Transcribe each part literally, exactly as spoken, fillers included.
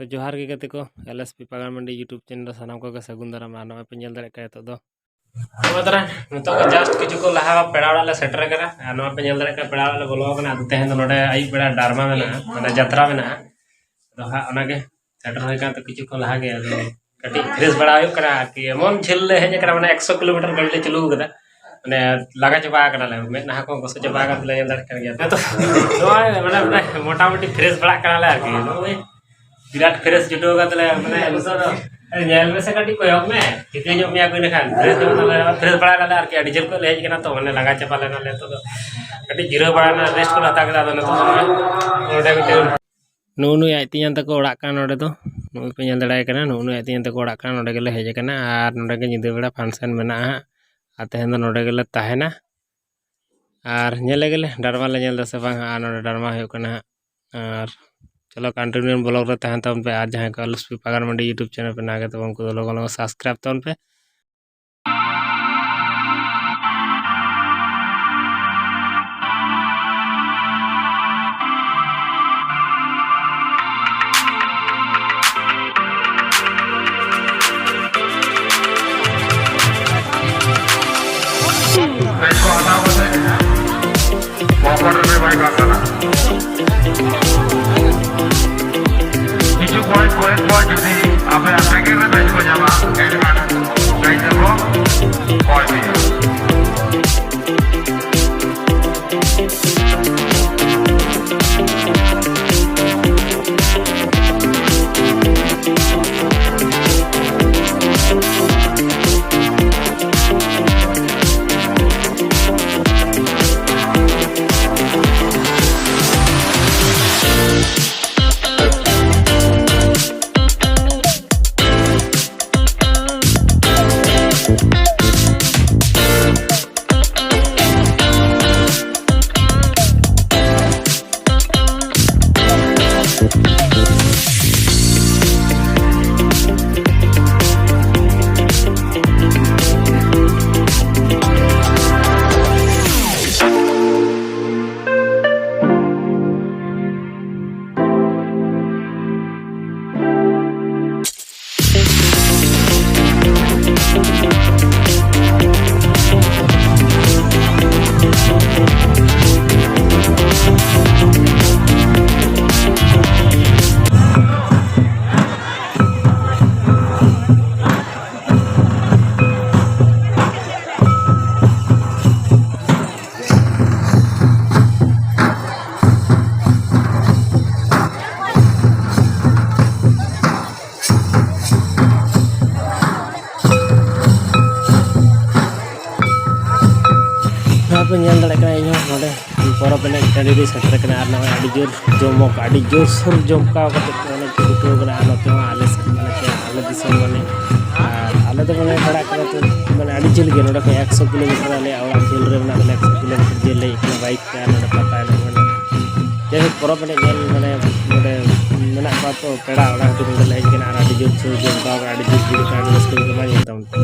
ᱛᱚ ᱡᱚᱦᱟᱨ ᱜᱮ ᱜᱟᱛᱮ ᱠᱚ, ᱮᱞ ᱮᱥ ᱯᱤ ᱯᱟᱜᱟᱱ ᱢᱟᱱᱰᱤ YouTube ᱪᱮᱱᱮᱞ ᱨᱮ ᱥᱟᱱᱟᱢ ᱠᱚᱜᱮ ᱥᱟᱹᱜᱩᱱ ᱫᱟᱨᱟᱢ᱾ ᱟᱨ ᱱᱚᱜᱼᱚᱭ ᱯᱮ ᱧᱮᱞ ᱫᱟᱲᱮᱭᱟᱜ ᱠᱟᱱᱟ, ᱱᱤᱛᱚᱜ ᱫᱚ ᱱᱚᱜᱼᱚᱭ ᱛᱟᱨᱟ, ᱱᱤᱛᱚᱜ ᱫᱚ ᱡᱟᱥᱴ ᱠᱤᱪᱷᱩ ᱠᱚ ᱞᱟᱦᱟ ᱯᱮᱲᱟ ᱚᱲᱟᱜ ᱞᱮ ᱥᱮᱴᱮᱨ ᱟᱠᱟᱱᱟ᱾ ᱟᱨ ᱱᱚᱣᱟ ᱯᱮ ᱧᱮᱞ ᱫᱟᱲᱮᱭᱟᱜ ᱠᱟᱱᱟ, ᱯᱮᱲᱟ ᱚᱲᱟᱜ ᱞᱮ ᱵᱚᱞᱚ ᱟᱠᱟᱱᱟ᱾ ᱟᱫᱚ ᱛᱮᱦᱮᱧ ᱫᱚ ᱱᱚᱰᱮ ᱟᱹᱭᱩᱵ ᱵᱮᱲᱟ ᱰᱨᱟᱢᱟ ᱢᱮᱱᱟᱜᱼᱟ, ᱢᱟᱱᱮ ᱡᱟᱛᱨᱟ ᱢᱮᱱᱟᱜᱼᱟ᱾ ᱟᱫᱚ ᱦᱟᱸᱜ ᱚᱱᱟᱜᱮ ᱥᱮᱴᱮᱨ ᱦᱩᱭ ᱠᱟᱱ ᱛᱮ ᱠᱤᱪᱷᱩ ᱠᱷᱚᱱ ᱞᱟᱦᱟ ᱜᱮ ᱟᱫᱚ ᱠᱟᱹᱴᱤᱡ ᱯᱷᱨᱮᱥ ᱵᱟᱲᱟ ᱦᱩᱭᱩᱜ ᱠᱟᱱᱟ ᱟᱨᱠᱤ᱾ ᱮᱢᱚᱱ ᱡᱷᱟᱹᱞ ᱞᱮ ᱦᱮᱡ ᱟᱠᱟᱱᱟ, ᱢᱟᱱᱮ ᱮᱠᱥᱚ ᱠᱤᱞᱳᱢᱤᱴᱟᱨ ᱜᱟᱹᱰᱤ ᱞᱮ ᱪᱟᱹᱞᱩ ᱟᱠᱟᱫᱟ, ᱢᱟᱱᱮ ᱞᱟᱸᱜᱟ ᱪᱟᱵᱟ ᱟᱠᱟᱱᱟᱞᱮ, ᱢᱮᱫᱦᱟ ᱠᱚ ᱜᱚᱥᱚ ᱪᱟᱵᱟ ᱟᱠᱟᱱ ᱛᱟᱞᱮᱭᱟ, ᱧᱮᱞ ᱫᱟᱲᱮᱭᱟᱜ ᱠᱟᱱ ᱜᱮᱭᱟ᱾ ᱛᱚ ᱱᱚᱜᱼᱚᱭ ᱢᱟᱱᱮ ᱢᱟᱱᱮ ᱢᱚᱴᱟᱢᱩᱴᱤ ᱯᱷᱨᱮᱥ ᱵᱟᱲᱟᱜ ᱠᱟᱱᱟᱞᱮ ᱟᱨᱠᱤ᱾ ᱱᱚᱜᱼᱚᱭ ᱵᱤᱨᱟᱴ ᱯᱷᱨᱮᱥ ᱡᱩᱴᱟᱹᱣ ᱟᱠᱟᱱ ᱛᱟᱞᱮᱭᱟ, ᱢᱟᱱᱮ ᱱᱤᱛᱚᱜ ᱫᱚ ᱧᱮᱞ ᱢᱮᱥᱮ, ᱠᱟᱹᱴᱤᱡ ᱠᱚᱭᱚᱜ ᱢᱮ, ᱴᱷᱤᱠᱟᱹ ᱧᱚᱜ ᱢᱮᱭᱟ ᱠᱚ ᱤᱱᱟᱹᱠᱷᱟᱱ᱾ ᱯᱷᱨᱮᱥ ᱧᱚᱜ ᱱᱟᱞᱮ, ᱯᱷᱨᱮᱥ ᱵᱟᱲᱟ ᱱᱟᱞᱮ ᱟᱨᱠᱤ, ᱟᱹᱰᱤ ᱡᱷᱟᱹᱞ ᱠᱷᱚᱱ ᱞᱮ ᱦᱮᱡ ᱟᱠᱟᱱᱟ ᱛᱚ, ᱢᱟᱱᱮ ᱞᱟᱸᱜᱟ ᱪᱟᱵᱟ ᱞᱮᱱᱟᱞᱮ᱾ ᱱᱤᱛᱚᱜ ᱫᱚ ᱠᱟᱹᱴᱤᱡ ᱡᱤᱨᱟᱹᱣ ᱵᱟᱲᱟ ᱱᱟᱞᱮ, ᱨᱮᱥᱴ ᱠᱚᱞᱮ ᱦᱟᱛᱟᱣ ᱠᱮᱫᱟ᱾ ᱟᱫᱚ ᱱᱤᱛᱚᱜ ᱫᱚ ᱱᱚᱜᱼᱚᱭ ᱱᱚᱰᱮ ᱢᱤᱫᱴᱮᱱ ᱱᱩᱜᱼᱩ ᱱᱩᱭ ᱟᱡ ᱛᱮᱧᱟᱝ ᱛᱟᱠᱚ ᱚᱲᱟᱜ ᱠᱟᱱᱟ ᱱᱚᱰᱮ ᱫᱚ᱾ ᱱᱩᱜᱼᱩᱭ ᱯᱮ ᱧᱮᱞ ᱫᱟᱲᱮᱭᱟᱭ ᱠᱟᱱᱟ, ᱱᱩᱜᱼᱩ ᱱᱩᱭ ᱟᱡ ᱛᱮᱧᱟᱝ ᱛᱟᱠᱚ ᱚᱲᱟᱜ ᱠᱟᱱᱟ, ᱱᱚᱰᱮ ᱜᱮᱞᱮ ᱦᱮᱡ ᱟᱠᱟᱱᱟ᱾ ᱟᱨ ᱱᱚᱰᱮ ᱜᱮ ᱧᱤᱫᱟᱹ ᱵᱮᱲᱟ ᱯᱷᱟᱱᱥᱮᱱ ᱢᱮᱱᱟᱜᱼᱟ ᱦᱟᱸᱜ᱾ ᱟᱨ ᱛᱮᱦᱮᱧ ᱫᱚ ᱱᱚᱰᱮ ᱜᱮᱞᱮ ᱛᱟᱦᱮᱱᱟ᱾ ᱟᱨ ᱧᱮᱞ ᱞᱮᱜᱮ ᱞᱮ ᱰᱨᱟᱢᱟ ᱞᱮ ᱧᱮᱞ ᱫᱟ ᱥᱮ ᱵᱟᱝ ᱦᱟᱸᱜ᱾ ᱟᱨ ᱱᱚᱰᱮ ᱰᱨᱟᱢᱟ ᱦᱩᱭᱩᱜ ᱠᱟᱱᱟ ᱦᱟᱸᱜ᱾ ᱟᱨ ᱪᱚᱞᱚ, ᱠᱚᱱᱴᱤᱱᱤᱭᱩ ᱵᱞᱚᱜ ᱨᱮ ᱛᱟᱦᱮᱱ ᱛᱟᱵᱚᱱ ᱯᱮ᱾ ᱟᱨ ᱡᱟᱦᱟᱸᱭ ᱠᱚ ᱮᱞ ᱮᱥ ᱯᱤ ᱯᱟᱜᱟᱱ ᱢᱟᱱᱰᱤ YouTube ᱪᱮᱱᱮᱞ ᱯᱮ ᱱᱟᱣᱟ ᱜᱮ ᱛᱟᱵᱚᱱ, ᱩᱱᱠᱩ ᱫᱚ ᱞᱚᱜᱚᱱ ᱞᱚᱜᱚᱱ ᱥᱟᱵᱥᱠᱨᱟᱭᱤᱵ ᱛᱟᱵᱚᱱ ᱯᱮ᱾ ᱵᱮᱪ ᱠᱚ ᱦᱟᱛᱟᱣ ᱠᱟᱛᱮ ᱯᱚᱠᱮᱴ ᱨᱮ ᱵᱟᱭ ᱠᱟᱜ ᱠᱟᱱᱟ᱾ ᱠᱤᱪᱷᱩ ᱠᱚᱭᱮᱠ ᱠᱚᱭᱮᱠ ᱠᱚ ᱡᱩᱫᱤ ᱟᱯᱮᱭᱟᱜ ᱯᱮᱠᱮᱴ ᱨᱮ ᱵᱮᱪ ᱠᱚ ᱧᱟᱢᱟ, ᱮᱱᱠᱷᱟᱱ ᱜᱟᱭᱤᱰ ᱠᱚ ᱠᱚᱭ ᱯᱮ᱾ ᱯᱚᱨᱚᱵᱽ ᱮᱱᱮᱡ ᱴᱟᱺᱰᱤ ᱨᱮ ᱥᱮᱴᱮᱨ ᱠᱟᱱᱟ᱾ ᱟᱨ ᱱᱚᱜᱼᱚᱭ ᱟᱹᱰᱤ ᱡᱳᱨ ᱡᱚᱢᱚᱠ, ᱟᱹᱰᱤ ᱡᱳᱨᱥᱳᱨ ᱡᱚᱢᱠᱟᱣ ᱠᱟᱛᱮ ᱠᱚ ᱮᱱᱮᱡ ᱠᱚ ᱪᱷᱩᱴᱟᱹᱣ ᱠᱟᱱᱟ᱾ ᱟᱨ ᱱᱚᱛᱮ ᱦᱚᱸ ᱟᱞᱮ ᱥᱮᱫ ᱢᱟᱱᱮ ᱪᱮᱫ, ᱟᱞᱮ ᱫᱤᱥᱚᱢ ᱢᱟᱱᱮ, ᱟᱨ ᱟᱞᱮ ᱫᱚ ᱢᱟᱱᱮ ᱯᱟᱲᱟᱜ ᱠᱟᱱᱟ ᱛᱚ, ᱢᱟᱱᱮ ᱟᱹᱰᱤ ᱡᱷᱟᱹᱞ ᱜᱮᱭᱟ᱾ ᱱᱚᱰᱮ ᱠᱷᱚᱱ ᱮᱠᱥᱚ ᱠᱤᱞᱳᱢᱤᱴᱟᱨ ᱟᱞᱮᱭᱟᱜ ᱚᱲᱟᱜ ᱡᱷᱟᱹᱞ ᱨᱮ ᱢᱮᱱᱟᱜ ᱛᱟᱞᱮᱭᱟ, ᱮᱠᱥᱚ ᱠᱤᱞᱳᱢᱤᱴᱟᱨ ᱡᱷᱟᱹᱞ ᱞᱮ ᱦᱮᱡ ᱠᱟᱱᱟ ᱵᱟᱭᱤᱠ ᱛᱮ᱾ ᱟᱨ ᱱᱚᱰᱮ ᱯᱟᱛᱟ ᱮᱱᱮᱡ ᱢᱟᱱᱮ ᱡᱟᱭᱦᱳᱠ, ᱯᱚᱨᱚᱵᱽ ᱮᱱᱮᱡ ᱧᱮᱞ ᱢᱟᱱᱮ ᱱᱚᱰᱮ ᱢᱮᱱᱟᱜ ᱠᱚᱣᱟ ᱛᱚ ᱯᱮᱲᱟ, ᱚᱱᱟ ᱠᱷᱟᱹᱛᱤᱨ ᱱᱚᱰᱮ ᱞᱮ ᱦᱮᱡ ᱠᱟᱱᱟ᱾ ᱟᱨ ᱟᱹᱰᱤ ᱡᱳᱨ ᱥᱳᱨ ᱡᱚᱢᱠᱟᱣ ᱠᱟᱱᱟ, ᱟᱹᱰᱤ ᱡᱳᱨ ᱵᱷᱤᱲ ᱠᱟᱱᱟ, ᱟᱹᱰᱤ ᱨᱟᱹᱥᱠᱟᱹ ᱵᱩᱡᱷᱟᱹᱜ ᱠᱟᱱᱟ᱾ ᱢᱟ ᱧᱮᱞ ᱛᱟᱵᱚᱱ ᱯᱮ᱾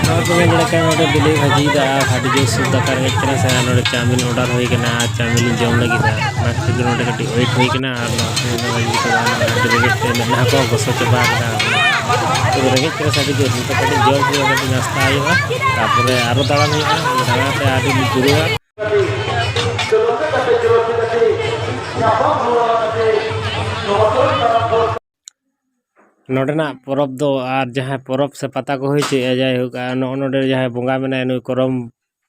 ᱱᱚᱜᱼᱚᱭ ᱯᱮ ᱧᱮᱞ ᱫᱟᱲᱮᱭᱟᱜ ᱠᱟᱱᱟ, ᱱᱚᱰᱮ ᱵᱤᱞᱤ ᱵᱷᱟᱹᱡᱤᱭᱮᱫᱟ ᱟᱨ ᱟᱹᱰᱤ ᱡᱳᱨ ᱥᱩᱨ ᱫᱟᱠᱟ ᱨᱮᱸᱜᱮᱡ ᱠᱟᱱᱟ ᱥᱮ᱾ ᱟᱨ ᱱᱚᱰᱮ ᱪᱟᱣᱢᱤᱱ ᱚᱰᱟᱨ ᱦᱩᱭ ᱠᱟᱱᱟ ᱟᱨ ᱪᱟᱣᱢᱤᱱ ᱞᱤᱧ ᱡᱚᱢ ᱞᱟᱹᱜᱤᱫ᱾ ᱚᱱᱟ ᱠᱷᱟᱹᱛᱤᱨ ᱱᱚᱰᱮ ᱠᱟᱹᱴᱤᱡ ᱣᱮᱴ ᱦᱩᱭ ᱠᱟᱱᱟ᱾ ᱟᱨ ᱱᱚᱣᱟ ᱠᱚ ᱧᱮᱞ ᱞᱟᱹᱜᱤᱫ ᱛᱮ ᱟᱹᱰᱤ ᱨᱮᱸᱜᱮᱡ ᱛᱮ ᱢᱮᱫᱦᱟ ᱠᱚ ᱜᱚᱥᱚ ᱪᱟᱵᱟ ᱟᱠᱟᱱᱟ᱾ ᱛᱚᱵᱮ ᱨᱮᱸᱜᱮᱡ ᱠᱟᱱᱟ ᱥᱮ ᱟᱹᱰᱤ ᱡᱳᱨ, ᱱᱤᱛᱚᱜ ᱠᱟᱹᱴᱤᱡ ᱡᱚᱢ ᱦᱩᱭᱩᱜᱼᱟ, ᱠᱟᱹᱴᱤᱡ ᱱᱟᱥᱛᱟ ᱦᱩᱭᱩᱜᱼᱟ, ᱛᱟᱨᱯᱚᱨᱮ ᱟᱨᱚ ᱫᱟᱬᱟᱱ ᱦᱩᱭᱩᱜᱼᱟ᱾ ᱫᱟᱬᱟ ᱛᱮ ᱟᱹᱰᱤ ᱯᱩᱨᱟᱹᱣᱟ᱾ ᱪᱚᱞᱚ ᱠᱟᱛᱮ, ᱪᱚᱞᱚ ᱠᱟᱛᱮ, ᱧᱟᱯᱟᱢ ᱦᱩᱭᱩᱜᱼᱟ ᱠᱟᱛᱮ᱾ ᱱᱚᱰᱮᱱᱟᱜ ᱯᱚᱨᱚᱵᱽ ᱫᱚ ᱟᱨ ᱡᱟᱦᱟᱸ ᱯᱚᱨᱚᱵᱽ ᱥᱮ ᱯᱟᱛᱟ ᱠᱚ ᱦᱩᱭ ᱦᱚᱪᱚᱭᱮᱫᱼᱟ, ᱡᱟᱭᱦᱳᱠ, ᱟᱨ ᱱᱚᱜᱼᱚ ᱱᱚᱰᱮ ᱡᱟᱦᱟᱸᱭ ᱵᱚᱸᱜᱟ ᱢᱮᱱᱟᱭᱟ, ᱱᱩᱭ ᱠᱚᱨᱚᱢ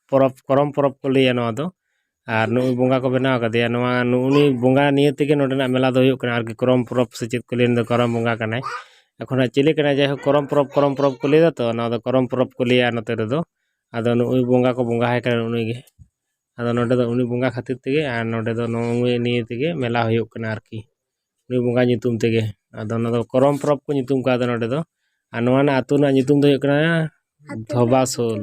ᱯᱚᱨᱚᱵᱽ, ᱠᱚᱨᱚᱢ ᱯᱚᱨᱚᱵᱽ ᱠᱚ ᱞᱟᱹᱭᱟ ᱱᱚᱣᱟ ᱫᱚ᱾ ᱟᱨ ᱱᱩᱜᱼᱩᱭ ᱵᱚᱸᱜᱟ ᱠᱚ ᱵᱮᱱᱟᱣ ᱟᱠᱟᱫᱮᱭᱟ, ᱱᱚᱣᱟ ᱱᱩᱜᱼᱩ ᱱᱩᱭ ᱵᱚᱸᱜᱟ ᱱᱤᱭᱮ ᱛᱮᱜᱮ ᱱᱚᱰᱮᱱᱟᱜ ᱢᱮᱞᱟ ᱫᱚ ᱦᱩᱭᱩᱜ ᱠᱟᱱᱟ ᱟᱨᱠᱤ᱾ ᱠᱚᱨᱚᱢ ᱯᱚᱨᱚᱵᱽ ᱥᱮ ᱪᱮᱫ ᱠᱚ ᱞᱟᱹᱭᱟ, ᱱᱩᱭ ᱫᱚ ᱠᱚᱨᱚᱢ ᱵᱚᱸᱜᱟ ᱠᱟᱱᱟᱭ᱾ ᱮᱠᱷᱚᱱ ᱦᱟᱸᱜ ᱪᱤᱞᱤ ᱠᱟᱱᱟᱭ, ᱡᱟᱭᱦᱳᱠ, ᱠᱚᱨᱚᱢ ᱯᱚᱨᱚᱵᱽ, ᱠᱚᱨᱚᱢ ᱯᱚᱨᱚᱵᱽ ᱠᱚ ᱞᱟᱹᱭᱟ ᱛᱚ, ᱱᱚᱣᱟ ᱫᱚ ᱠᱚᱨᱚᱢ ᱯᱚᱨᱚᱵᱽ ᱠᱚ ᱞᱟᱹᱭᱟ ᱱᱚᱛᱮ ᱨᱮᱫᱚ᱾ ᱟᱫᱚ ᱱᱩᱜᱼᱩᱭ ᱵᱚᱸᱜᱟ ᱠᱚ ᱵᱚᱸᱜᱟ ᱟᱭ ᱠᱟᱱᱟ ᱱᱩᱜᱼᱩ ᱱᱩᱭ ᱜᱮ᱾ ᱟᱫᱚ ᱱᱚᱰᱮ ᱫᱚ ᱩᱱᱤ ᱵᱚᱸᱜᱟ ᱠᱷᱟᱹᱛᱤᱨ ᱛᱮᱜᱮ ᱟᱨ ᱱᱚᱰᱮ ᱫᱚ ᱱᱚᱜᱼᱚ ᱱᱩᱭ ᱱᱤᱭᱮ ᱛᱮᱜᱮ ᱢᱮᱞᱟ ᱦᱩᱭᱩᱜ ᱠᱟᱱᱟ ᱟᱨᱠᱤ᱾ ᱩᱱᱤ ᱵᱚᱸᱜᱟ ᱧᱩᱛᱩᱢ ᱛᱮᱜᱮ᱾ ᱟᱫᱚ ᱚᱱᱟ ᱫᱚ ᱠᱚᱨᱚᱢ ᱯᱚᱨᱚᱵᱽ ᱠᱚ ᱧᱩᱛᱩᱢ ᱠᱟᱣᱫᱟ ᱱᱚᱰᱮ ᱫᱚ᱾ ᱟᱨ ᱱᱚᱣᱟ ᱨᱮᱱᱟᱜ ᱟᱹᱛᱩ ᱨᱮᱱᱟᱜ ᱧᱩᱛᱩᱢ ᱫᱚ ᱦᱩᱭᱩᱜ ᱠᱟᱱᱟ ᱫᱷᱚᱵᱟᱥᱳᱞ᱾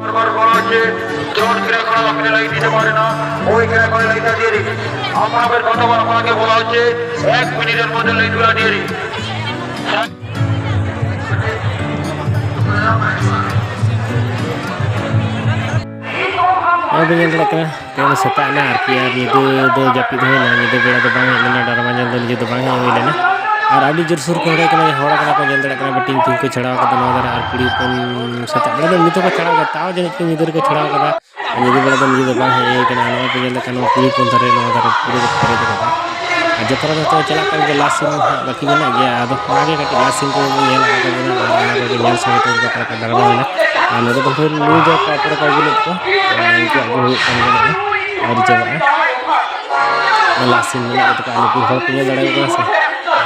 বারবার বলা হচ্ছে, জট ক্রিয়াকলাপ আপনি লাইন দিতে পারে না, ওই ক্রিয়াকলাপ লাইনটা দিয়ে দিন। আপনাদের কতবার আপনাকে বলা হচ্ছে, এক মিনিটের মধ্যে লাইনগুলো দিয়ে দিন। ᱱᱚᱜᱼᱚᱭ ᱵᱚᱱ ᱧᱮᱞ ᱫᱟᱲᱮᱭᱟᱜ ᱠᱟᱱᱟ, ᱛᱮᱦᱮᱧ ᱫᱚ ᱥᱮᱛᱟᱜ ᱮᱱᱟ ᱟᱨᱠᱤ, ᱟᱨ ᱧᱤᱫᱟᱹ ᱫᱚ ᱡᱟᱹᱯᱤᱫ ᱦᱩᱭᱱᱟ, ᱧᱤᱫᱟᱹ ᱵᱮᱲᱟ ᱫᱚ ᱵᱟᱝ ᱦᱮᱡ ᱞᱮᱱᱟ, ᱰᱨᱟᱢᱟ ᱧᱮᱞ ᱫᱚ ᱱᱤᱡᱮ ᱫᱚ ᱵᱟᱝ ᱦᱮᱡ ᱦᱩᱭ ᱞᱮᱱᱟ᱾ ᱟᱨ ᱟᱹᱰᱤ ᱡᱳᱨᱥᱳᱨ ᱠᱚ ᱦᱚᱲ ᱠᱟᱱᱟ, ᱦᱚᱲ ᱠᱟᱱᱟ ᱠᱚ, ᱧᱮᱞ ᱫᱟᱲᱮᱭᱟᱜ ᱠᱟᱱᱟ, ᱵᱤᱴᱤᱝ ᱠᱚ ᱪᱷᱟᱲᱟᱣ ᱠᱟᱫᱟ ᱱᱚᱣᱟ ᱫᱷᱟᱨᱮ, ᱟᱨ ᱠᱩᱲᱤ ᱦᱚᱯᱚᱱ ᱥᱮᱛᱟᱜ ᱵᱮᱲᱟ ᱫᱚ ᱮᱢᱱᱤ ᱛᱮᱠᱚ ᱪᱷᱟᱲᱟᱣ ᱠᱟᱫᱟ, ᱛᱟᱣ ᱡᱟᱹᱱᱤᱡ ᱠᱚ ᱧᱤᱫᱟᱹ ᱨᱮᱠᱚ ᱪᱷᱟᱲᱟᱣ ᱠᱟᱫᱟ᱾ ᱟᱨ ᱧᱤᱫᱟᱹ ᱵᱮᱲᱟ ᱫᱚ ᱱᱤᱡᱮ ᱫᱚ ᱵᱟᱝ ᱦᱮᱡ ᱦᱩᱭ ᱠᱟᱱᱟ᱾ ᱱᱚᱣᱟ ᱯᱮ ᱧᱮᱞ ᱞᱮᱠᱷᱟᱱ ᱱᱚᱣᱟ ᱠᱩᱲᱤ ᱦᱚᱯᱚᱱ ᱫᱷᱟᱨᱮ, ᱱᱚᱣᱟ ᱫᱷᱟᱨᱮ ᱯᱩᱨᱟᱹ ᱠᱚ ᱯᱮᱨᱮᱡ ᱠᱟᱫᱟ᱾ ᱟᱨ ᱡᱚᱛᱚ ᱨᱮ ᱡᱚᱛᱚ ᱪᱟᱞᱟᱜ ᱠᱟᱱ ᱜᱮᱭᱟ, ᱞᱟᱥ ᱥᱤᱱ ᱦᱟᱸᱜ ᱵᱟᱹᱠᱤ ᱢᱮᱱᱟᱜ ᱜᱮᱭᱟ᱾ ᱟᱫᱚ ᱚᱱᱟᱜᱮ ᱠᱟᱹᱴᱤᱡ ᱞᱟᱥ ᱥᱤᱱ ᱠᱚ ᱧᱮᱞ ᱟᱠᱟᱫ ᱛᱟᱵᱚᱱᱟ, ᱚᱱᱟ ᱠᱚᱜᱮ ᱧᱮᱞ ᱥᱚᱢᱚᱭ ᱛᱮ ᱡᱚᱛᱚ ᱞᱮᱠᱟ ᱰᱨᱟᱢᱟ ᱢᱮᱱᱟᱜᱼᱟ᱾ ᱟᱨ ᱱᱚᱰᱮ ᱫᱚ ᱯᱷᱤᱨ ᱱᱩᱭ ᱫᱚ ᱚᱠᱟ ᱯᱚᱨᱮ ᱠᱚ ᱟᱹᱜᱩ ᱞᱮᱫ ᱠᱚᱣᱟ, ᱟᱨ ᱩᱱᱠᱩᱣᱟᱜ ᱜᱮ ᱦᱩᱭᱩᱜ ᱠᱟᱱ ᱜᱮᱭᱟ ᱱᱚᱜᱼᱚᱭ᱾ ᱟᱹᱣᱨᱤ ᱪᱟᱵᱟᱜᱼᱟ᱾ ᱞᱟᱥ ᱥᱤᱱ ᱢᱮᱱᱟᱜ ᱜᱮᱛᱟ ᱠᱚᱣᱟ, ᱱᱩᱠᱩ ᱦᱚᱲ ᱠᱚ ᱧᱮᱞ ᱫᱟᱲᱮᱭᱟᱠᱚ ᱠᱟᱱᱟ ᱥᱮ?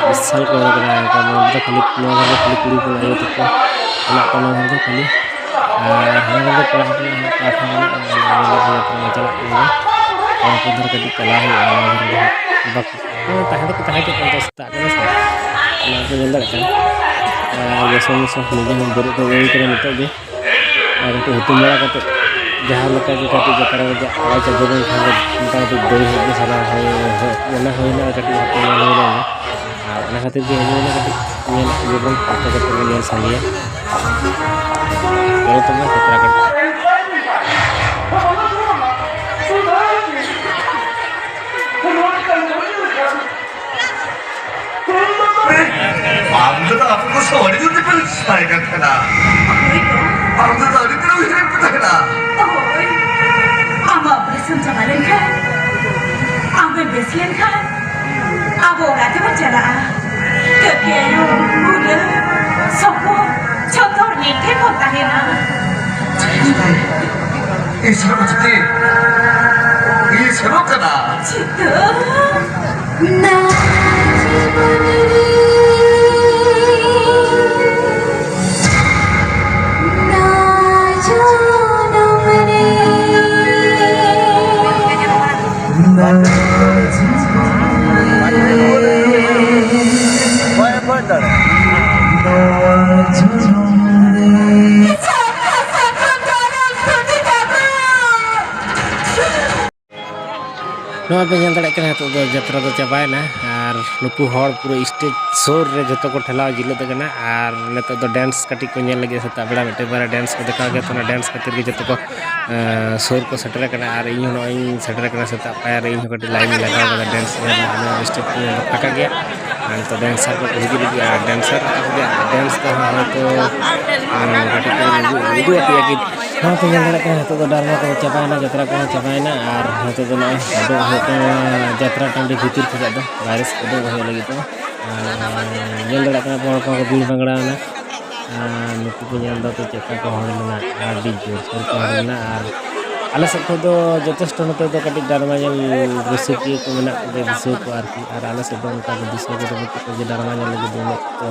ᱵᱤᱥᱟᱞ ᱠᱚ ᱦᱚᱲ ᱠᱟᱱᱟ᱾ ᱚᱱᱠᱟ ᱱᱚᱣᱟ ᱫᱚ ᱠᱷᱟᱹᱞᱤ, ᱱᱚᱣᱟ ᱫᱷᱟᱨᱮ ᱫᱚ ᱠᱷᱟᱹᱞᱤ ᱠᱩᱲᱤ ᱦᱚᱯᱚᱱ ᱟᱭᱳ ᱛᱟᱠᱚ ᱢᱮᱱᱟᱜ ᱠᱚᱣᱟ, ᱱᱚᱣᱟ ᱫᱷᱟᱨᱮ ᱫᱚ ᱠᱷᱟᱹᱞᱤ᱾ ᱟᱨ ᱦᱟᱱᱟ ᱫᱷᱟᱨᱮ ᱫᱚ ᱠᱚᱲᱟ ᱦᱚᱯᱚᱱᱟᱜ ᱦᱚᱸ ᱯᱟᱴ ᱦᱚᱸ ᱢᱮᱱᱟᱜᱼᱟ, ᱚᱱᱟ ᱧᱮᱞ ᱞᱟᱹᱜᱤᱫ ᱡᱟᱛᱨᱟ ᱞᱮ ᱪᱟᱞᱟᱜ ᱠᱟᱱ ᱜᱮᱭᱟ᱾ ᱠᱚᱲᱟ ᱦᱚᱯᱚᱱ ᱫᱷᱟᱨᱮ ᱠᱟᱹᱴᱤᱡ ᱪᱟᱞᱟᱣ ᱦᱩᱭᱩᱜᱼᱟ, ᱱᱚᱣᱟ ᱫᱷᱟᱨᱮ ᱫᱚ ᱦᱟᱸᱜ ᱵᱟᱠᱚ, ᱦᱮᱸ, ᱛᱟᱦᱮᱸ ᱫᱚᱠᱚ ᱛᱟᱦᱮᱸ ᱦᱚᱪᱚᱜ ᱠᱟᱱᱟ, ᱥᱮᱛᱟᱜ ᱠᱟᱱᱟ ᱥᱮ, ᱚᱱᱟ ᱠᱚ ᱧᱮᱞ ᱫᱟᱲᱮᱭᱟᱜ ᱠᱟᱱᱟ᱾ ᱟᱨ ᱜᱮᱥᱚ ᱢᱮᱥᱚ ᱱᱤᱡᱮ ᱦᱚᱸ ᱵᱮᱨᱮᱫ ᱫᱚ ᱦᱩᱭ ᱠᱟᱱᱟ ᱱᱤᱛᱚᱜ ᱜᱮ᱾ ᱟᱨ ᱠᱟᱹᱴᱤᱡ ᱦᱩᱛᱩᱢ ᱵᱟᱲᱟ ᱠᱟᱛᱮ ᱡᱟᱦᱟᱸ ᱞᱮᱠᱟ ᱜᱮ ᱠᱟᱹᱴᱤᱡ ᱡᱟᱛᱨᱟ ᱨᱮᱭᱟᱜ ᱟᱣᱟᱡᱽ ᱟᱸᱡᱚᱢ ᱞᱮᱱᱠᱷᱟᱱ ᱜᱮ ᱢᱚᱴᱟᱢᱩᱴᱤ ᱫᱟᱹᱲ ᱦᱮᱡ ᱜᱮ ᱥᱟᱱᱟ ᱦᱩᱭ, ᱦᱮᱡ ᱢᱚᱱᱮ ᱦᱩᱭᱱᱟ, ᱠᱟᱹᱴᱤᱡ ᱦᱟᱯᱮ ᱧᱮᱞ ᱦᱩᱭ ᱞᱮᱱ ᱜᱮ᱾ ᱟᱨ ᱚᱱᱟ ᱠᱷᱟᱹᱛᱤᱨ ᱜᱮ ᱦᱮᱡ ᱦᱩᱭᱱᱟ, ᱠᱟᱹᱴᱤᱡ ᱧᱮᱞ ᱟᱹᱜᱩ ᱵᱚᱱ, ᱦᱟᱱᱛᱮ ᱠᱟᱹᱴᱤᱡ ᱵᱚᱱ ᱧᱮᱞ ᱥᱟᱸᱜᱮᱭᱟ᱾ ᱪᱚᱞᱚ ᱛᱚᱵᱮ ᱡᱟᱛᱨᱟ ᱠᱟᱹᱴᱤᱡ᱾ ᱟᱢ ᱫᱚ ᱟᱵᱚ ᱠᱚ ᱥᱚᱦᱚᱨ ᱨᱮ ᱡᱩᱫᱤ ᱯᱮ ᱥᱟᱭ ᱠᱟᱱ ᱠᱷᱟᱱ᱾ ᱟᱢ ᱫᱚ ᱟᱹᱰᱤ ᱫᱤᱱ ᱩᱭᱦᱟᱹᱨ ᱠᱟᱛᱮ ᱦᱮᱱᱟᱜ᱾ ᱦᱳᱭ, ᱟᱢᱟᱜ ᱚᱯᱟᱨᱮᱥᱚᱱ ᱪᱟᱵᱟ ᱞᱮᱱᱠᱷᱟᱱ, ᱟᱢᱮᱢ ᱵᱮᱥ ᱞᱮᱱᱠᱷᱟᱱ, ᱟᱵᱚ ᱚᱲᱟᱜ ᱛᱮᱵᱚᱱ ᱪᱟᱞᱟᱜᱼᱟ᱾ ᱠᱟᱹᱠᱤ ᱟᱭᱳ, ᱵᱩᱰᱷᱟᱹ, ᱥᱚᱯᱚ, ᱡᱷᱚᱛᱚ ᱦᱚᱲ ᱢᱤᱫ ᱴᱷᱮᱱ ᱵᱚᱱ ᱛᱟᱦᱮᱱᱟ᱾ ᱤᱧ ᱥᱮᱱᱚᱜ ᱠᱟᱱᱟ ᱪᱤᱛᱟᱹ᱾ ᱤᱧ ᱥᱮᱱᱚᱜ ᱠᱟᱱᱟ᱾ ᱪᱤᱛᱟᱹ᱾ ᱱᱟ ᱡᱤᱵᱚᱱ ᱨᱮ, ᱱᱟ ᱡᱚᱱᱚᱢ ᱨᱮ, ᱱᱟ ᱡᱤᱵᱚᱱ ᱨᱮ, ᱱᱟ ᱡᱚᱱᱚᱢ ᱨᱮ᱾ ᱱᱚᱣᱟ ᱯᱮ ᱧᱮᱞ ᱫᱟᱲᱮᱭᱟᱜ ᱠᱟᱱᱟ, ᱱᱤᱛᱚᱜ ᱫᱚ ᱡᱟᱛᱨᱟ ᱫᱚ ᱪᱟᱵᱟᱭᱮᱱᱟ ᱟᱨ ᱱᱩᱠᱩ ᱦᱚᱲ ᱯᱩᱨᱟᱹ ᱥᱴᱮᱡᱽ ᱥᱩᱨ ᱨᱮ ᱡᱷᱚᱛᱚ ᱠᱚ ᱴᱷᱮᱞᱟᱣ ᱡᱤᱞᱟᱹᱛ ᱟᱠᱟᱱᱟ᱾ ᱟᱨ ᱱᱤᱛᱚᱜ ᱫᱚ ᱰᱮᱱᱥ ᱠᱟᱹᱴᱤᱡ ᱠᱚ ᱧᱮᱞ ᱞᱟᱹᱜᱤᱫ, ᱥᱮᱛᱟᱜ ᱵᱮᱲᱟ ᱢᱤᱫᱴᱮᱱ ᱵᱟᱨᱭᱟ ᱰᱮᱱᱥ ᱠᱚ ᱫᱮᱠᱷᱟᱣ ᱜᱮᱭᱟ, ᱛᱚ ᱚᱱᱟ ᱰᱮᱱᱥ ᱠᱷᱟᱹᱛᱤᱨ ᱜᱮ ᱡᱷᱚᱛᱚ ᱠᱚ, ᱮᱸ, ᱥᱩᱨ ᱠᱚ ᱥᱮᱴᱮᱨ ᱟᱠᱟᱱᱟ᱾ ᱟᱨ ᱤᱧ ᱦᱚᱸ ᱱᱚᱜᱼᱚᱭ ᱤᱧ ᱥᱮᱴᱮᱨ ᱟᱠᱟᱱᱟ ᱥᱮᱛᱟᱜ ᱯᱟᱭᱟᱨ ᱨᱮ, ᱤᱧ ᱦᱚᱸ ᱠᱟᱹᱴᱤᱡ ᱞᱟᱭᱤᱱ ᱤᱧ ᱞᱟᱜᱟᱣ ᱠᱟᱫᱟ ᱰᱮᱱᱥ ᱧᱮᱞ ᱨᱮᱱᱟᱜ᱾ ᱟᱫᱚ ᱥᱴᱮᱡᱽ ᱠᱚ ᱯᱷᱟᱸᱠᱟ ᱜᱮᱭᱟ᱾ ᱟᱨ ᱱᱤᱛᱚᱜ ᱰᱮᱱᱥᱟᱨ ᱠᱚ ᱦᱤᱡᱩᱜ ᱞᱟᱹᱜᱤᱫ, ᱟᱨ ᱰᱮᱱᱥᱟᱨ ᱠᱚ ᱦᱤᱡᱩᱜ, ᱰᱮᱱᱥ ᱫᱚ ᱦᱟᱸᱜ ᱦᱚᱭᱛᱳ, ᱩᱸ, ᱠᱟᱹᱴᱤᱡ ᱠᱚ ᱩᱫᱩᱜ, ᱩᱫᱩᱜ ᱟᱯᱮᱭᱟ ᱠᱤ? ᱱᱚᱣᱟ ᱯᱮ ᱧᱮᱞ ᱫᱟᱲᱮᱭᱟᱜ ᱠᱟᱱᱟ, ᱱᱤᱛᱚᱜ ᱫᱚ ᱰᱨᱟᱢᱟ ᱠᱚᱫᱚ ᱪᱟᱵᱟᱭᱮᱱᱟ, ᱡᱟᱛᱨᱟ ᱠᱚᱦᱚᱸ ᱪᱟᱵᱟᱭᱮᱱᱟ, ᱟᱨ ᱱᱤᱛᱚᱜ ᱫᱚ ᱱᱚᱜᱼᱚᱭ ᱩᱰᱩᱠ ᱦᱩᱭᱩᱜ ᱠᱟᱱᱟ ᱡᱟᱛᱨᱟ ᱴᱟᱺᱰᱤ ᱵᱷᱤᱛᱤᱨ ᱠᱷᱚᱱᱟᱜ ᱫᱚ, ᱵᱟᱭᱨᱮ ᱥᱮᱫ ᱩᱰᱩᱠ ᱦᱩᱭᱩᱜ ᱞᱟᱹᱜᱤᱫ ᱫᱚ᱾ ᱟᱨ ᱧᱮᱞ ᱫᱟᱲᱮᱭᱟᱜ ᱠᱟᱱᱟ ᱯᱮ, ᱦᱚᱲ ᱠᱚᱦᱚᱸ ᱠᱚ ᱵᱷᱤᱲ ᱵᱷᱟᱝᱲᱟ ᱮᱱᱟ᱾ ᱟᱨ ᱱᱩᱠᱩ ᱠᱚ ᱧᱮᱞ ᱫᱟ ᱛᱚ ᱪᱮᱫ ᱞᱮᱠᱟ ᱠᱚ ᱦᱚᱲ ᱞᱮᱱᱟ, ᱟᱹᱰᱤ ᱡᱳᱨ ᱥᱳᱨ ᱠᱚ ᱦᱚᱲ ᱞᱮᱱᱟ᱾ ᱟᱨ ᱟᱞᱮ ᱥᱮᱫ ᱠᱷᱚᱱ ᱫᱚ ᱡᱚᱛᱷᱮᱥᱴᱚ ᱱᱚᱛᱮ ᱫᱚ ᱠᱟᱹᱴᱤᱡ ᱰᱨᱟᱢᱟ ᱧᱮᱞ ᱨᱩᱥᱤᱠᱤᱭᱟᱹ ᱠᱚ ᱢᱮᱱᱟᱜ ᱠᱚᱜᱮᱭᱟ, ᱫᱤᱥᱣᱟᱹ ᱠᱚ ᱟᱨᱠᱤ᱾ ᱟᱨ ᱟᱞᱮ ᱥᱮᱫ ᱫᱚ ᱚᱱᱠᱟ ᱫᱚ ᱫᱤᱥᱣᱟᱹ ᱠᱚᱫᱚ ᱵᱟᱹᱪᱩᱜ ᱠᱚᱣᱟ ᱡᱮ ᱰᱨᱟᱢᱟ ᱧᱮᱞ ᱞᱟᱹᱜᱤᱫ ᱫᱚ ᱩᱱᱟᱹᱜ ᱠᱚ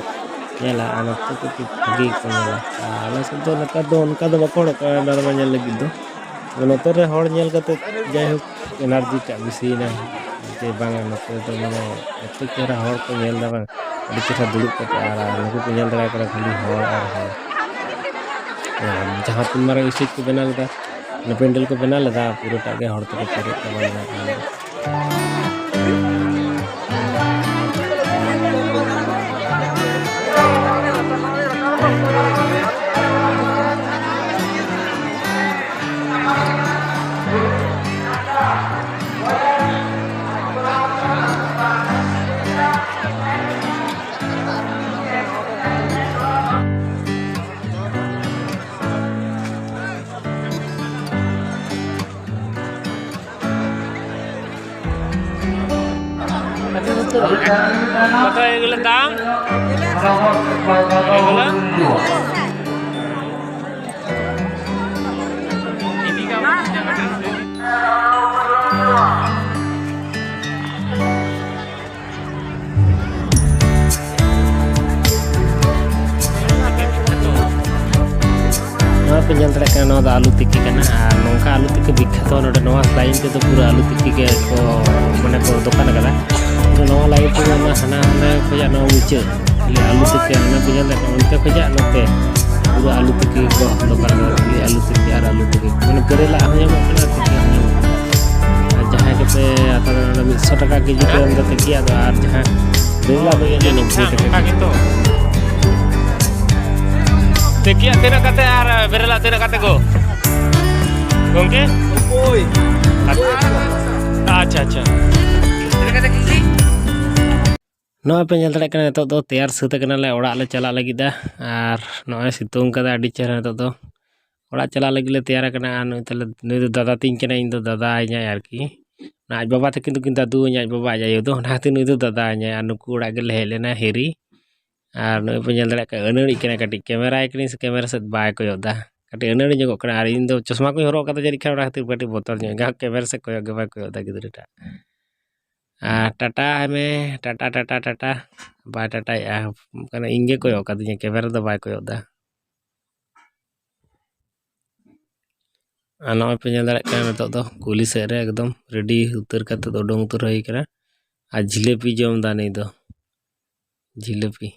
ᱧᱮᱞᱟ᱾ ᱟᱨ ᱱᱚᱛᱮ ᱫᱚ ᱠᱟᱹᱴᱤᱡ ᱵᱷᱟᱹᱜᱤ ᱜᱮᱠᱚ ᱧᱮᱞᱟ᱾ ᱟᱨ ᱟᱞᱮ ᱥᱮᱫ ᱫᱚ ᱱᱮᱛᱟᱨ ᱫᱚ ᱚᱱᱠᱟ ᱫᱚ ᱵᱟᱠᱚ ᱦᱚᱲᱚᱜ ᱠᱟᱱᱟ ᱰᱨᱟᱢᱟ ᱧᱮᱞ ᱞᱟᱹᱜᱤᱫ ᱫᱚ᱾ ᱟᱫᱚ ᱱᱚᱛᱮ ᱨᱮ ᱦᱚᱲ ᱧᱮᱞ ᱠᱟᱛᱮ ᱡᱟᱭᱦᱳᱠ ᱮᱱᱟᱨᱡᱤ ᱴᱟᱜ ᱵᱮᱥᱤᱭᱮᱱᱟ, ᱡᱮ ᱵᱟᱝ ᱱᱚᱛᱮ ᱫᱚ ᱢᱟᱱᱮ ᱮᱛᱚ ᱪᱮᱦᱨᱟ ᱦᱚᱲ ᱠᱚ ᱧᱮᱞ ᱫᱟ, ᱵᱟᱝ ᱟᱹᱰᱤ ᱪᱮᱦᱨᱟ ᱫᱩᱲᱩᱵ ᱠᱟᱛᱮ, ᱟᱨ ᱱᱩᱠᱩ ᱠᱚ ᱧᱮᱞ ᱫᱟᱲᱮᱭᱟᱠᱚ ᱠᱟᱱᱟ ᱠᱷᱟᱹᱞᱤ ᱦᱚᱲ ᱟᱨ ᱦᱚᱲ᱾ ᱟᱨ ᱡᱟᱦᱟᱸ ᱛᱤᱱ ᱢᱟᱨᱟᱝ ᱥᱴᱮᱡᱽ ᱠᱚ ᱵᱮᱱᱟᱣ ᱞᱮᱫᱟ, ᱚᱱᱟ ᱯᱮᱱᱰᱮᱞ ᱠᱚ ᱵᱮᱱᱟᱣ ᱞᱮᱫᱟ, ᱯᱩᱨᱟᱹᱴᱟᱜ ᱜᱮ ᱦᱚᱲ ᱛᱮᱠᱚ ᱯᱮᱨᱮᱡ ᱪᱟᱵᱟ ᱞᱮᱱᱟ᱾ ᱟᱨ কত এগুলোর দাম? এগুলো? ᱱᱚᱣᱟ ᱯᱮ ᱧᱮᱞ ᱫᱟᱲᱮᱭᱟᱜ ᱠᱟᱱᱟ, ᱱᱚᱣᱟ ᱫᱚ ᱟᱹᱞᱩ ᱛᱤᱠᱤ ᱠᱟᱱᱟ᱾ ᱟᱨ ᱱᱚᱝᱠᱟ ᱟᱹᱞᱩ ᱛᱤᱠᱤ ᱵᱤᱠᱠᱷᱟᱛᱚ ᱱᱚᱰᱮ ᱱᱚᱣᱟ ᱞᱟᱭᱤᱱ ᱛᱮᱫᱚ ᱯᱩᱨᱟᱹ ᱟᱹᱞᱩ ᱛᱤᱠᱤ ᱜᱮ ᱠᱚ, ᱢᱟᱱᱮ, ᱠᱚ ᱫᱚᱠᱟᱱ ᱠᱟᱫᱟ᱾ ᱟᱫᱚ ᱱᱚᱣᱟ ᱞᱟᱭᱤᱱ ᱛᱮᱫᱚ ᱚᱱᱟ ᱦᱟᱱᱟ, ᱦᱟᱱᱟ ᱠᱷᱚᱱᱟᱜ ᱱᱚᱣᱟ ᱢᱩᱪᱟᱹᱫ, ᱠᱷᱟᱹᱞᱤ ᱟᱹᱞᱩ ᱛᱤᱠᱤ, ᱚᱱᱟ ᱯᱮ ᱧᱮᱞ ᱫᱟᱲᱮᱭᱟᱜ ᱠᱟᱱᱟ, ᱚᱱᱛᱮ ᱠᱷᱚᱱᱟᱜ ᱱᱚᱛᱮ ᱯᱩᱨᱟᱹ ᱟᱹᱞᱩ ᱛᱤᱠᱤ ᱠᱚ ᱫᱚᱠᱟᱱ ᱠᱟᱫᱟ, ᱠᱷᱟᱹᱞᱤ ᱟᱹᱞᱩ ᱛᱤᱠᱤ ᱟᱨ ᱟᱹᱞᱩ ᱛᱤᱠᱤ᱾ ᱢᱟᱱᱮ, ᱵᱮᱨᱮᱞᱟᱜ ᱦᱚᱸ ᱧᱟᱢᱚᱜ ᱠᱟᱱᱟ, ᱛᱤᱠᱤ ᱦᱚᱸ ᱧᱟᱢᱚᱜ ᱠᱟᱱᱟ᱾ ᱟᱨ ᱡᱟᱦᱟᱸᱭ ᱠᱚᱯᱮ ᱦᱟᱛᱟᱣ ᱫᱟᱲᱮᱭᱟᱜᱼᱟ, ᱚᱸᱰᱮ ᱢᱤᱫ ᱥᱚ ᱴᱟᱠᱟ ᱠᱮᱡᱤ ᱛᱮ ᱚᱸᱰᱮ ᱛᱤᱠᱤ, ᱟᱫᱚ ᱟᱨ ᱡᱟᱦᱟᱸ ᱵᱮᱨᱮᱞᱟᱜ ᱫᱚ ᱤᱭᱟᱹ ᱱᱚᱵᱵᱳᱭ ᱴᱟᱠᱟ ᱚᱱᱠᱟ ᱠᱮᱡᱤ᱾ ᱜᱮᱛᱚ᱾ ᱛᱤᱠᱤᱭᱟᱜ ᱛᱤᱱᱟᱹᱜ ᱠᱟᱛᱮ ᱟᱨ ᱵᱮᱨᱮᱞᱟᱜ ᱛᱤᱱᱟᱹᱜ ᱠᱟᱛᱮ ᱜᱚ? ᱜᱚᱝᱠᱮ? ᱳᱭ᱾ ᱟᱪᱪᱷᱟ, ᱟᱪᱪᱷᱟ᱾ ᱱᱚᱜᱼᱚᱭ ᱯᱮ ᱧᱮᱞ ᱫᱟᱲᱮᱭᱟᱜ ᱠᱟᱱᱟ, ᱱᱤᱛᱚᱜ ᱫᱚ ᱛᱮᱭᱟᱨ ᱥᱟᱹᱛ ᱟᱠᱟᱱᱟᱞᱮ, ᱚᱲᱟᱜ ᱞᱮ ᱪᱟᱞᱟᱜ ᱞᱟᱹᱜᱤᱫᱼᱟ᱾ ᱟᱨ ᱱᱚᱜᱼᱚᱭ ᱥᱤᱛᱩᱝ ᱠᱟᱫᱟ ᱟᱹᱰᱤ ᱪᱮᱦᱨᱟ᱾ ᱱᱤᱛᱚᱜ ᱫᱚ ᱚᱲᱟᱜ ᱪᱟᱞᱟᱜ ᱞᱟᱹᱜᱤᱫ ᱞᱮ ᱛᱮᱭᱟᱨ ᱟᱠᱟᱱᱟ᱾ ᱟᱨ ᱱᱩᱭ ᱛᱟᱞᱮ, ᱱᱩᱭ ᱫᱚ ᱫᱟᱫᱟ ᱛᱤᱧ ᱠᱟᱱᱟᱭ, ᱤᱧ ᱫᱚ ᱫᱟᱫᱟ ᱤᱧᱟᱭ ᱟᱨᱠᱤ᱾ ᱟᱡ ᱵᱟᱵᱟ ᱛᱟᱹᱠᱤᱱ ᱫᱚᱠᱤᱱ ᱫᱟᱫᱩ ᱤᱧ, ᱟᱡ ᱵᱟᱵᱟ, ᱟᱡ ᱟᱭᱳ ᱫᱚ, ᱚᱱᱟ ᱠᱷᱟᱹᱛᱤᱨ ᱱᱩᱭ ᱫᱚ ᱫᱟᱫᱟ ᱤᱧᱟᱭ᱾ ᱟᱨ ᱱᱩᱠᱩ ᱚᱲᱟᱜ ᱜᱮᱞᱮ ᱦᱮᱡ ᱞᱮᱱᱟ, ᱦᱤᱨᱤ᱾ ᱟᱨ ᱱᱩᱭ ᱯᱮ ᱧᱮᱞ ᱫᱟᱲᱮᱭᱟᱜ ᱠᱟᱱᱟ, ᱟᱹᱱᱟᱹᱲᱤᱜ ᱠᱟᱱᱟ ᱠᱟᱹᱴᱤᱡ, ᱠᱮᱢᱮᱨᱟᱭ ᱠᱟᱹᱱᱟᱹᱧ ᱥᱮ ᱠᱮᱢᱮᱨᱟ ᱥᱮᱫ ᱵᱟᱭ ᱠᱚᱭᱚᱜ ᱮᱫᱟ, ᱠᱟᱹᱴᱤᱡ ᱟᱹᱱᱟᱹᱲᱤ ᱧᱚᱜᱚᱜ ᱠᱟᱱᱟ᱾ ᱟᱨ ᱤᱧ ᱫᱚ ᱪᱚᱥᱢᱟ ᱠᱚᱧ ᱦᱚᱨᱚᱜ ᱠᱟᱫᱟ, ᱡᱟᱹᱱᱤᱡ ᱠᱷᱟᱱ ᱚᱱᱟ ᱠᱷᱟᱹᱛᱤᱨ ᱠᱟᱹᱴᱤᱡ ᱵᱚᱛᱚᱨ ᱧᱚᱜ, ᱮᱸᱜᱟ ᱠᱮᱢᱮᱨᱟ ᱥᱮᱫ ᱠᱚᱭᱚᱜ ᱜᱮ ᱵᱟᱭ ᱠᱚᱭᱚᱜ ᱮᱫᱟ ᱜᱤᱫᱽᱨᱟᱹᱴᱟᱜ᱾ ᱟᱨ ᱴᱟᱴᱟ ᱟᱭ ᱢᱮ, ᱴᱟᱴᱟ, ᱴᱟᱴᱟ, ᱴᱟᱴᱟ᱾ ᱵᱟᱭ ᱴᱟᱴᱟᱭᱮᱫᱼᱟ, ᱢᱟᱱᱮ ᱤᱧ ᱜᱮ ᱠᱚᱭᱚᱜ ᱠᱟᱫᱤᱧᱟ, ᱠᱮᱢᱮᱨᱟ ᱫᱚ ᱵᱟᱭ ᱠᱚᱭᱚᱜ ᱮᱫᱟ᱾ ᱟᱨ ᱱᱚᱜᱼᱚᱭ ᱯᱮ ᱧᱮᱞ ᱫᱟᱲᱮᱭᱟᱜ ᱠᱟᱱᱟ, ᱱᱤᱛᱚᱜ ᱫᱚ ᱠᱩᱞᱦᱤ ᱥᱮᱫ ᱨᱮ ᱮᱠᱫᱚᱢ ᱨᱮᱰᱤ ᱩᱛᱟᱹᱨ ᱠᱟᱛᱮ ᱩᱰᱩᱝ ᱩᱛᱟᱹᱨ ᱦᱩᱭ ᱠᱟᱱᱟ᱾ ᱟᱨ ᱡᱷᱤᱞᱟᱹᱯᱤ ᱡᱚᱢ ᱮᱫᱟ ᱱᱩᱭ ᱫᱚ, ᱡᱷᱤᱞᱟᱹᱯᱤ᱾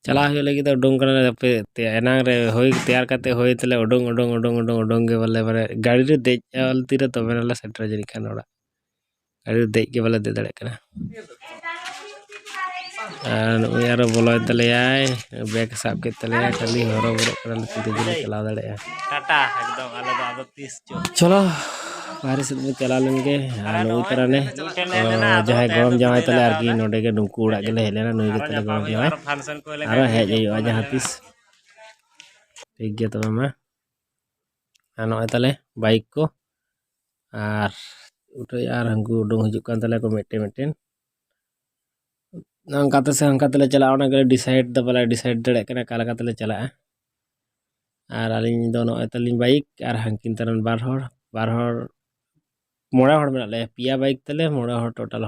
ᱪᱟᱞᱟᱜ ᱦᱩᱭᱩᱜ ᱞᱟᱹᱜᱤᱫ ᱫᱚ ᱩᱰᱩᱝ ᱠᱟᱱᱟ, ᱦᱟᱯᱮ ᱛᱮ-, ᱮᱱᱟᱝ ᱨᱮ ᱦᱩᱭ, ᱛᱮᱭᱟᱨ ᱠᱟᱛᱮ ᱦᱩᱭ ᱛᱟᱞᱮ, ᱩᱰᱩᱝ, ᱩᱰᱩᱝ, ᱩᱰᱩᱝ, ᱩᱰᱩᱝ, ᱩᱰᱩᱝ ᱜᱮ ᱵᱟᱞᱮ, ᱢᱟᱱᱮ, ᱜᱟᱹᱰᱤ ᱨᱮ ᱫᱮᱡ ᱟᱞᱮ ᱛᱤᱨᱮ ᱛᱚᱵᱮ ᱱᱟᱞᱮ ᱥᱮᱴᱮᱨᱟ ᱡᱟᱹᱱᱤᱡ ᱠᱷᱟᱱ ᱚᱲᱟᱜ᱾ ᱜᱟᱹᱰᱤ ᱨᱮ ᱫᱮᱡ ᱜᱮ ᱵᱟᱞᱮ ᱫᱮᱡ ᱫᱟᱲᱮᱭᱟᱜ ᱠᱟᱱᱟ᱾ ᱟᱨ ᱱᱩᱜᱼᱩᱭ ᱟᱨᱚ ᱵᱚᱞᱚᱭᱮᱱ ᱛᱟᱞᱮᱭᱟᱭ, ᱵᱮᱜᱽ ᱥᱟᱵ ᱠᱮᱫ ᱛᱟᱞᱮᱭᱟᱭ, ᱠᱷᱟᱹᱞᱤ ᱦᱚᱨᱚᱵᱚᱨᱚᱜ ᱠᱟᱱᱟᱞᱮ, ᱛᱤᱱ ᱨᱮ ᱡᱮᱞᱮ ᱪᱟᱞᱟᱣ ᱫᱟᱲᱮᱭᱟᱜᱼᱟ᱾ ᱴᱟᱴᱟ ᱮᱠᱫᱚᱢ, ᱟᱞᱮ ᱫᱚ ᱟᱫᱚ ᱛᱤᱥ ᱪᱚ᱾ ᱪᱚᱞᱚ, ᱵᱟᱦᱨᱮ ᱥᱮᱫ ᱵᱚᱱ ᱪᱟᱞᱟᱣ ᱞᱮᱱ ᱜᱮ᱾ ᱟᱨ ᱱᱩᱜᱼᱩᱭ ᱛᱟᱨᱟᱱᱮ, ᱡᱟᱦᱟᱸᱭ ᱜᱚᱲᱚᱢ ᱡᱟᱶᱟᱭ ᱛᱟᱞᱮ ᱟᱨᱠᱤ, ᱱᱚᱰᱮ ᱜᱮ ᱱᱩᱠᱩ ᱚᱲᱟᱜ ᱜᱮᱞᱮ ᱦᱮᱡ ᱞᱮᱱᱟ, ᱱᱩᱭ ᱜᱮ ᱛᱟᱞᱮ ᱜᱚᱲᱚᱢ ᱡᱟᱶᱟᱭ᱾ ᱟᱨᱚ ᱦᱮᱡ ᱦᱩᱭᱩᱜᱼᱟ ᱡᱟᱦᱟᱸ ᱛᱤᱥ᱾ ᱴᱷᱤᱠ ᱜᱮᱭᱟ ᱛᱚᱵᱮ ᱢᱟ᱾ ᱟᱨ ᱱᱚᱜᱼᱚᱭ ᱛᱟᱞᱮ ᱵᱟᱭᱤᱠ ᱠᱚ, ᱟᱨ ᱩᱴᱷᱟᱹᱭ ᱟᱨ ᱦᱟᱹᱱᱠᱩ ᱩᱰᱩᱝ ᱦᱤᱡᱩᱜ ᱠᱟᱱ ᱛᱟᱞᱮᱭᱟ ᱠᱚ ᱢᱤᱫᱴᱮᱱ ᱢᱤᱫᱴᱮᱱ᱾ ᱱᱚᱝᱠᱟ ᱛᱮ ᱥᱮ ᱦᱟᱱᱠᱟ ᱛᱮᱞᱮ ᱪᱟᱞᱟᱜᱼᱟ, ᱚᱱᱟ ᱜᱮᱞᱮ ᱰᱤᱥᱟᱭᱤᱰ ᱫᱚ ᱵᱟᱞᱮ ᱰᱤᱥᱟᱭᱤᱰ ᱫᱟᱲᱮᱭᱟᱜ ᱠᱟᱱᱟ ᱚᱠᱟ ᱞᱮᱠᱟ ᱛᱮᱞᱮ ᱪᱟᱞᱟᱜᱼᱟ᱾ ᱟᱨ ᱟᱹᱞᱤᱧ ᱫᱚ ᱱᱚᱜᱼᱚᱭ ᱛᱟᱹᱞᱤᱧ ᱵᱟᱭᱤᱠ ᱟᱨ ᱦᱟᱱᱠᱤᱱ ᱛᱟᱨᱮᱱ ᱵᱟᱨ ᱦᱚᱲ, ᱵᱟᱨ ᱦᱚᱲ, ᱢᱚᱬᱮ ᱦᱚᱲ ᱢᱮᱱᱟᱜ ᱞᱮᱭᱟ, ᱯᱮᱭᱟ ᱵᱟᱭᱤᱠ ᱛᱟᱞᱮ, ᱢᱚᱬᱮ ᱦᱚᱲ ᱴᱳᱴᱟᱞ᱾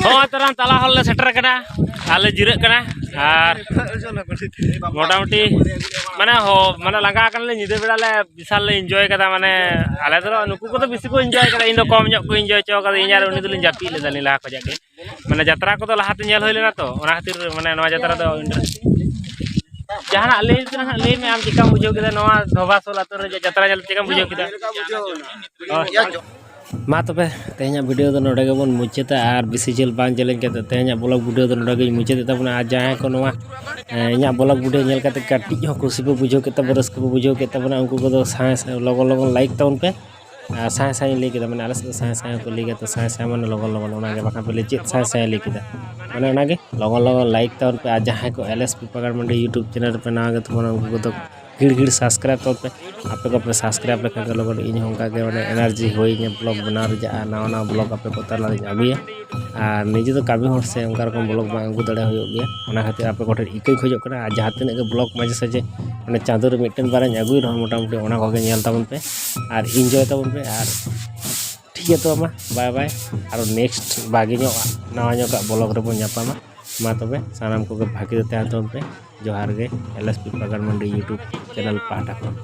ᱦᱚᱸ, ᱛᱟᱨᱟᱱ ᱛᱟᱞᱟ ᱦᱚᱨ ᱞᱮ ᱥᱮᱴᱮᱨ ᱟᱠᱟᱱᱟ, ᱟᱨ ᱞᱮ ᱡᱤᱨᱟᱹᱜ ᱠᱟᱱᱟ᱾ ᱟᱨ ᱢᱚᱴᱟᱢᱩᱴᱤ ᱢᱟᱱᱮ ᱦᱚ-, ᱢᱟᱱᱮ ᱞᱟᱸᱜᱟ ᱟᱠᱟᱱᱟᱞᱮ, ᱧᱤᱫᱟᱹ ᱵᱮᱲᱟ ᱞᱮ ᱵᱤᱥᱟᱞ ᱞᱮ ᱤᱱᱡᱚᱭ ᱠᱟᱫᱟ᱾ ᱢᱟᱱᱮ ᱟᱞᱮ ᱫᱚ, ᱱᱩᱠᱩ ᱠᱚᱫᱚ ᱵᱮᱥᱤ ᱠᱚ ᱤᱱᱡᱚᱭ ᱠᱟᱫᱟ, ᱤᱧ ᱫᱚ ᱠᱚᱢ ᱧᱚᱜ ᱠᱚ ᱤᱱᱡᱚᱭ ᱦᱚᱪᱚ ᱠᱟᱫᱟ, ᱤᱧ ᱟᱨ ᱩᱱᱤ ᱫᱚᱞᱤᱧ ᱡᱟᱹᱯᱤᱫ ᱞᱮᱫᱟ ᱞᱤᱧ ᱞᱟᱦᱟ ᱠᱷᱚᱱᱟᱜ ᱜᱮ᱾ ᱢᱟᱱᱮ ᱡᱟᱛᱨᱟ ᱠᱚᱫᱚ ᱞᱟᱦᱟᱛᱮ ᱧᱮᱞ ᱦᱩᱭ ᱞᱮᱱᱟ ᱛᱚ, ᱚᱱᱟ ᱠᱷᱟᱹᱛᱤᱨ ᱢᱟᱱᱮ ᱱᱚᱣᱟ ᱡᱟᱛᱨᱟ ᱫᱚ ᱤᱱᱴᱟᱨᱮᱥᱴ᱾ ᱡᱟᱦᱟᱱᱟᱜ ᱞᱟᱹᱭ ᱛᱮᱱᱟᱜ ᱦᱟᱸᱜ ᱞᱟᱹᱭ ᱢᱮ, ᱟᱢ ᱪᱮᱠᱟᱢ ᱵᱩᱡᱷᱟᱹᱣ ᱠᱮᱫᱟ ᱱᱚᱣᱟ ᱫᱷᱚᱵᱟᱥᱳᱞ ᱟᱛᱳ ᱨᱮ ᱡᱟᱛᱨᱟ ᱧᱮᱞ, ᱪᱮᱠᱟᱢ ᱵᱩᱡᱷᱟᱹᱣ ᱠᱮᱫᱟ? ᱦᱳᱭ᱾ ᱢᱟ ᱛᱚᱵᱮ, ᱛᱮᱦᱮᱧᱟᱜ ᱵᱷᱤᱰᱤᱭᱳ ᱫᱚ ᱱᱚᱰᱮ ᱜᱮᱵᱚᱱ ᱢᱩᱪᱟᱹᱫᱟ, ᱟᱨ ᱵᱮᱥᱤ ᱡᱷᱟᱹᱞ ᱵᱟᱝ ᱡᱮᱞᱮᱧ ᱠᱟᱛᱮ ᱛᱮᱦᱮᱧᱟᱜ ᱵᱞᱚᱜ ᱵᱷᱤᱰᱤᱭᱳ ᱫᱚ ᱱᱚᱰᱮ ᱜᱮᱧ ᱢᱩᱪᱟᱹᱫᱮᱫ ᱛᱟᱵᱚᱱᱟ᱾ ᱟᱨ ᱡᱟᱦᱟᱸᱭ ᱠᱚ ᱱᱚᱣᱟ, ᱮ, ᱤᱧᱟᱹᱜ ᱵᱞᱚᱜ ᱵᱷᱤᱰᱤᱭᱳ ᱧᱮᱞ ᱠᱟᱛᱮ ᱠᱟᱹᱴᱤᱡ ᱦᱚᱸ ᱠᱩᱥᱤ ᱯᱮ ᱵᱩᱡᱷᱟᱹᱣ ᱠᱮᱫ ᱛᱟᱵᱚᱱᱟ, ᱨᱟᱹᱥᱠᱟᱹ ᱯᱮ ᱵᱩᱡᱷᱟᱹᱣ ᱠᱮᱫ ᱛᱟᱵᱚᱱᱟ, ᱩᱱᱠᱩ ᱠᱚᱫᱚ ᱥᱟᱭ ᱥᱟᱭ ᱞᱚᱜᱚᱱ ᱞᱚᱜᱚᱱ ᱞᱟᱭᱤᱠ ᱛᱟᱵᱚᱱ ᱯᱮ᱾ ᱟᱨ ᱥᱟᱭ ᱥᱟᱭ ᱤᱧ ᱞᱟᱹᱭ ᱠᱮᱫᱟ, ᱢᱟᱱᱮ ᱟᱞᱮ ᱥᱮᱫ ᱫᱚ ᱥᱟᱭ ᱥᱟᱭ ᱦᱚᱸᱠᱚ ᱞᱟᱹᱭ ᱜᱮᱭᱟ, ᱛᱚ ᱥᱟᱭ ᱥᱟᱭ ᱢᱟᱱᱮ ᱞᱚᱜᱚᱱ ᱞᱚᱜᱚᱱ, ᱚᱱᱟᱜᱮ ᱵᱟᱠᱷᱟᱱ ᱯᱮ ᱞᱟᱹᱭ ᱪᱮᱫ ᱥᱟᱭ ᱥᱟᱭ ᱞᱟᱹᱭ ᱠᱮᱫᱟ, ᱢᱟᱱᱮ ᱚᱱᱟᱜᱮ ᱞᱚᱜᱚᱱ ᱞᱚᱜᱚᱱ ᱞᱟᱭᱤᱠ ᱛᱟᱵᱚᱱ ᱯᱮ᱾ ᱟᱨ ᱡᱟᱦᱟᱸᱭ ᱠᱚ ᱮᱞ ᱮᱥ ᱯᱤ ᱯᱟᱜᱟᱲ ᱢᱟᱱᱰᱤ ᱭᱩᱴᱩᱵᱽ ᱪᱮᱱᱮᱞ ᱨᱮᱯᱮ ᱱᱟᱣᱟ ᱜᱮ ᱛᱟᱵᱚᱱᱟ, ᱩᱱᱠᱩ ᱠᱚᱫᱚ ᱜᱷᱤᱲ ᱜᱷᱤᱲ ᱥᱟᱵᱥᱠᱨᱟᱭᱤᱵᱽ ᱛᱟᱵᱚᱱ ᱯᱮ᱾ ᱟᱯᱮ ᱠᱚᱯᱮ ᱥᱟᱵᱥᱠᱨᱟᱭᱤᱵᱽ ᱞᱮᱠᱷᱟᱱ ᱜᱮ ᱞᱚᱜᱚᱱ ᱤᱧ ᱦᱚᱸ ᱚᱱᱠᱟ ᱜᱮ ᱢᱟᱱᱮ ᱮᱱᱟᱨᱡᱤ ᱦᱩᱭ ᱤᱧᱟᱹ ᱵᱞᱚᱜ ᱵᱮᱱᱟᱣ ᱨᱮᱭᱟᱜ, ᱟᱨ ᱱᱟᱣᱟ ᱱᱟᱣᱟ ᱵᱞᱚᱜ ᱟᱯᱮ ᱠᱚ ᱛᱟᱞᱟ ᱨᱤᱧ ᱟᱹᱜᱩᱭᱟ᱾ ᱟᱨ ᱱᱤᱡᱮ ᱫᱚ ᱠᱟᱹᱢᱤ ᱦᱚᱲ ᱥᱮ ᱚᱱᱠᱟ ᱨᱚᱠᱚᱢ ᱵᱞᱚᱜ ᱵᱟᱝ ᱟᱹᱜᱩ ᱫᱟᱲᱮ ᱦᱩᱭᱩᱜ ᱜᱮᱭᱟ, ᱚᱱᱟ ᱠᱷᱟᱹᱛᱤᱨ ᱟᱯᱮ ᱠᱚᱴᱷᱮᱱ ᱤᱠᱟᱹᱧ ᱠᱷᱚᱡᱚᱜ ᱠᱟᱱᱟ᱾ ᱟᱨ ᱡᱟᱦᱟᱸ ᱛᱤᱱᱟᱹᱜ ᱜᱮ ᱵᱞᱚᱜ ᱢᱟᱡᱷᱮ ᱥᱟᱡᱷᱮ ᱢᱟᱱᱮ ᱪᱟᱸᱫᱳ ᱨᱮ ᱢᱤᱫᱴᱮᱱ ᱵᱟᱨᱭᱟᱧ ᱟᱹᱜᱩᱭ ᱨᱮᱦᱚᱸ, ᱢᱚᱴᱟᱢᱩᱴᱤ ᱚᱱᱟ ᱠᱚᱜᱮ ᱧᱮᱞ ᱛᱟᱵᱚᱱ ᱯᱮ ᱟᱨ ᱤᱱᱡᱚᱭ ᱛᱟᱵᱚᱱ ᱯᱮ᱾ ᱟᱨ ᱴᱷᱤᱠ ᱜᱮᱭᱟ, ᱛᱚᱵᱮ ᱢᱟ ᱵᱟᱭ ᱵᱟᱭ, ᱟᱨᱚ ᱱᱮᱠᱥᱴ ᱵᱷᱟᱜᱮ ᱧᱚᱜ ᱱᱟᱣᱟ ᱧᱚᱜᱟᱜ ᱵᱞᱚᱜ ᱨᱮᱵᱚᱱ ᱧᱟᱯᱟᱢᱟ᱾ ᱢᱟ ᱛᱚᱵᱮ ᱥᱟᱱᱟᱢ ᱠᱚᱜᱮ ᱵᱷᱟᱜᱮ ᱛᱮ ᱛᱟᱦᱮᱱ ᱛᱟᱵᱚᱱ ᱯᱮ᱾ ᱡᱚᱦᱟᱨ ᱜᱮ, ᱮᱞ ᱮᱥ ᱯᱤ ᱯᱟᱜᱟᱲ ᱢᱟᱱᱰᱤ ᱭᱩᱴᱩᱵᱽ ᱪᱮᱱᱮᱞ ᱯᱟᱦᱴᱟ ᱠᱷᱚᱱ᱾